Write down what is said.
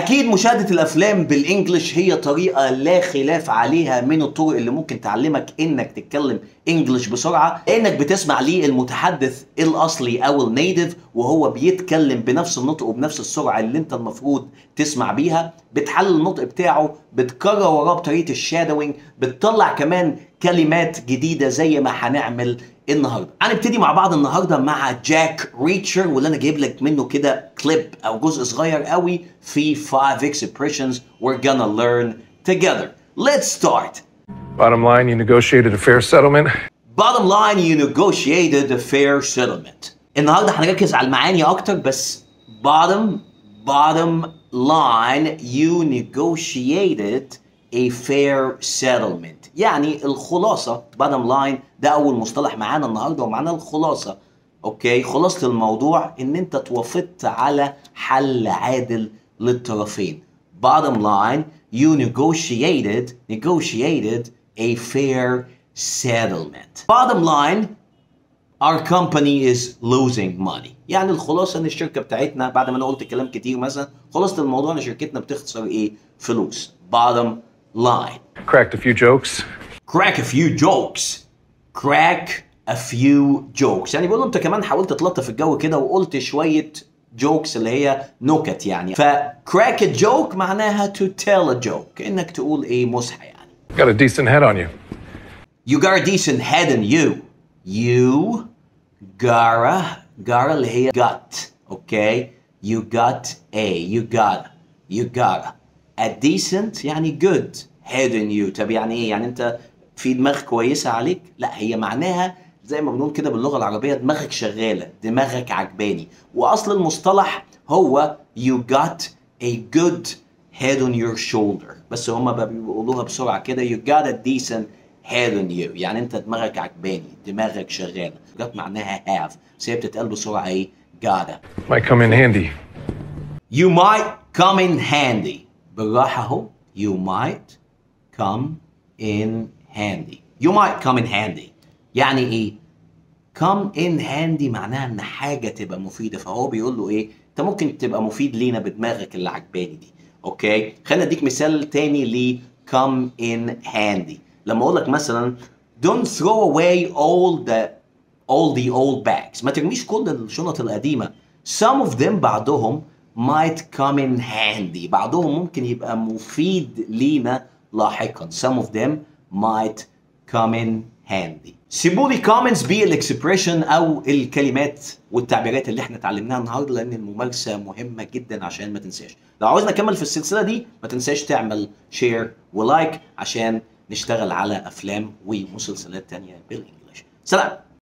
اكيد مشاهده الافلام بال English هي طريقه لا خلاف عليها من الطرق اللي ممكن تعلمك انك تتكلم English بسرعه، لانك بتسمع للمتحدث الاصلي او ال native وهو بيتكلم بنفس النطق وبنفس السرعة اللي انت المفروض تسمع بيها، بتحلل النطق بتاعه، بتكرر وراه بطريقة ال shadowing، بتطلع كمان كلمات جديدة زي ما هنعمل النهارده. هنبتدي مع بعض النهارده مع Jack Reacher، واللي انا جايب لك منه كده كليب او جزء صغير قوي في 5 expressions we're gonna learn together. Let's start. Bottom line, you negotiated a fair settlement. Bottom line, you negotiated a fair settlement. النهارده هنركز على المعاني اكتر، بس bottom line you negotiated a fair settlement. يعني الخلاصة، bottom line ده أول مصطلح معانا النهاردة ومعانا الخلاصة. okay، خلاصة الموضوع إن أنت توافقت على حل عادل للطرفين. Bottom line you negotiated a fair settlement. Bottom line our company is losing money. يعني الخلاصة إن الشركة بتاعتنا، بعد ما أنا قلت كلام كتير مثلا، خلاصة الموضوع إن شركتنا بتخسر إيه؟ فلوس. Bottom line. Cracked a few jokes. Crack a few jokes. Crack a few jokes. يعني بيقولوا انت كمان حاولت تلطف الجو كده وقلت شوية jokes اللي هي نكت يعني. ف crack a joke معناها to tell a joke، كأنك تقول ايه، مزحة يعني. Got a decent head on you. You got a decent head on you. You gotta اللي هي got. okay؟ You got a you got you got a decent يعني good head on you. طب يعني ايه؟ يعني انت في دماغ كويسة عليك؟ لا، هي معناها زي ما بنقول كده باللغة العربية دماغك شغالة، دماغك عجباني. وأصل المصطلح هو you got a good head on your shoulder، بس هما بقى بيقولوها بسرعة كده you got a decent head on you، يعني انت دماغك عجباني، دماغك شغالة. got معناها have، بس هي بتتقال بسرعة ايه؟ gotta. Might come in handy. You might come in handy. بالراحة اهو. You might come in handy. You might come in handy. يعني ايه؟ come in handy معناها ان حاجة تبقى مفيدة، فهو بيقول له ايه؟ انت ممكن تبقى مفيد لينا بدماغك اللي عجباني دي. okay؟ خلينا اديك مثال تاني ل come in handy. لما اقول لك مثلا don't throw away all the old bags، ما ترميش كل الشنط القديمة. Some of them، بعضهم might come in handy، بعضهم ممكن يبقى مفيد لينا لاحقا. Some of them might come in handy. سيبوا لي comments بال expression او الكلمات والتعبيرات اللي احنا اتعلمناها النهارده، لان الممارسة مهمة جدا عشان ما تنساش. لو عاوزنا نكمل في السلسلة دي ما تنساش تعمل share و like عشان نشتغل على افلام ومسلسلات تانية بال English. سلام.